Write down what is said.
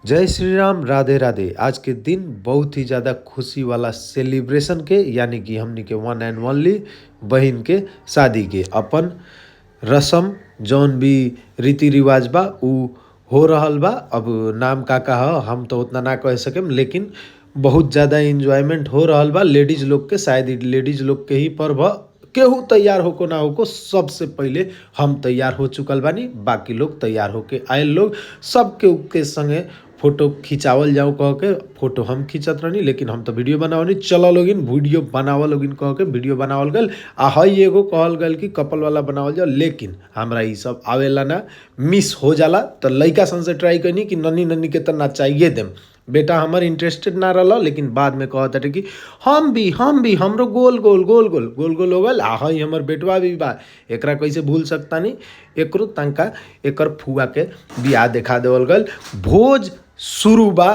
जय श्री राम, राधे राधे। आज के दिन बहुत ही ज़्यादा खुशी वाला सेलिब्रेशन के यानी कि हमनी के वन एंड ओनली बहिन के शादी के अपन रस्म जौन भी रीति रिवाज बा उ हो रहल बा। अब नाम का का ह हम तो उतना ना कह सकेम, लेकिन बहुत ज़्यादा एंजॉयमेंट हो रहल बा लेडीज लोग के। शायद इ लेडीज लोग के ही पर्व ह। केहू तैयार होको ना होको, सबसे पहिले हम तैयार हो चुकल बानी, बाकी लोग तैयार होके आयल लोग सब केहू के संगे फोटो खिंचावल जाओ कह के फोटो हम खींचत रहनी, लेकिन हम तो वीडियो बनावनी। चलो लोगिन वीडियो बनावल लोगिन कह के वीडियो बनावल गल। आ हई एगो कहल गल कि कपल वाला बनावल जाओ, लेकिन हमरा ई सब आवेला ना, मिस हो जाला। तो लइका सन से ट्राई करनी कि नन्ही नन्ही के त नचाइए देम। बेटा हमर इंटरेस्टेड ना रहल, लेकिन बाद में कहत रहे कि हम भी हमरो गोल गोल गोल गोल गोल गोल हो गल। आ हई हमर बेटवा भी बा, एकरा कैसे भूल सकतानी। एकरो तनका एकर फुआ के बियाह देखा देवल गल। भोज शुरू बा।